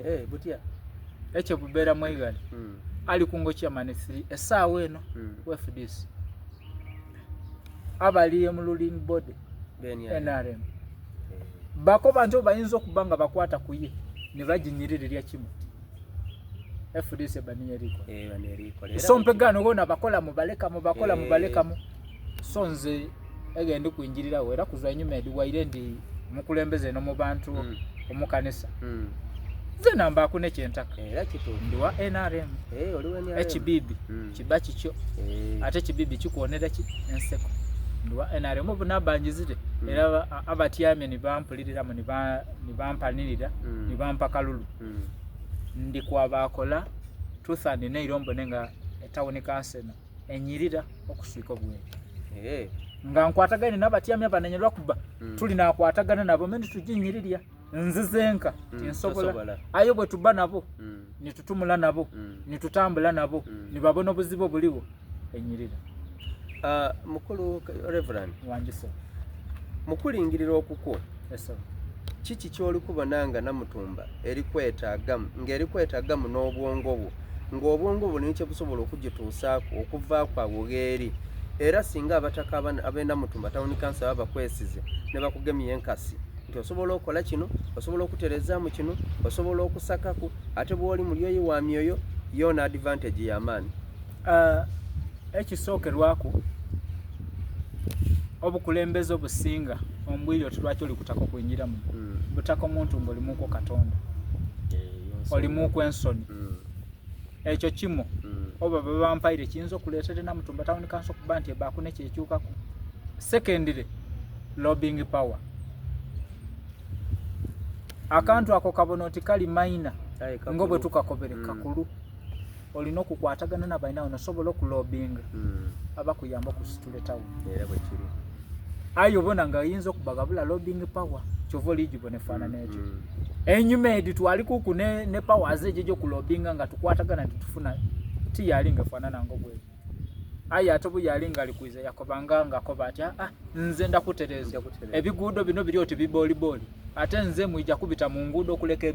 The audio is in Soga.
Eh, butya Ekyo bubeera mweigale ali kungo chairman 3 essaawa eno wa FDC abali mu ruling body NRM bakoba nti bayinza okuba nga bakwata ku ye ne baginyiririrya kimu FDC eba niyo erikola. So mpegano bona bakola mubalekamu bakola mubalekamu. So nze ege ndi kwinjirirawo era kuva enyuma edi waire ndi mukulembeze no mu bantu omukanisa nze nambaku nekyentaka. Era kituufu. Ndi wa NRM. Eh, oli wa NRM. Ekibibi kiba kikyo ate ekibibi kikwonera ki enseko. Ndi wa NRM obunabanjizire era abatyamye nibampuliriramu nibampanirira nibampa kalulu. Ndi kwabakola truth and neiro mbone nga etawuni kanso eno enyirira okuswika obwere nga nkwatagane n'abatyamye abanenye lwakuba tuli nakwatagana nabo mendi tuginyiriria nzizenka tinsobola. Aye bwe tuba nabo nitutumula nabo nitutambula nabo nibabona obuzibu obuliwo enyirira. Mukulu Reverend wangiso mukulingirira okukwo kiki kyoli kubona nga Namutumba erikwetaagamu ng'erikwetaagamu n'obwongo bwo ng'obwongo bwo nikye busobola okugituusaaku okuvaaku awo gheeri era singa abataka ab'e Namutumba Town Council baba bakwesize ne bakugemya enkasi nti osobola okukola kino, osobola okuterezaamu kino, osobola okusakaku, ate bw'oli mulyoyi wa myoyo yoona advantage y'amaani. Ekisookerwaku obukulembeze obusinga ombwire oti lwaki oli kutaka okwingira muno butaka omuntu nga olimuku Katonda, olimuku ensoni. Ekyo kimu oba babampaire kiyinza okuleetera Namutumba Town Council okuba nti ebaaku nekyekyukaku. Secondly, lobbying power. Akantu ako kabona oti kali maina nga bwe tukakobere kakulu. Olina okukwatagana nabalina nosobola okulobinga abakuyamba okusitula etawuni. Era bwe kiri. Aye obona nga oyinza okubagabula lobbying power kyova oligibona efaanana ekyo. Enyuma edi twali kuku ne, ne powers egyo egyokulobinga nga tukwatagana titufuna tiyali nga efaanana nga obweri. Aye ate obu yali nga ali kwiza yakobanga nga akoba ati ah, nze ndakutereeza ebiguudo bino biri oti biboolibooli ate nze mwija kubita mu nguudo okuleka.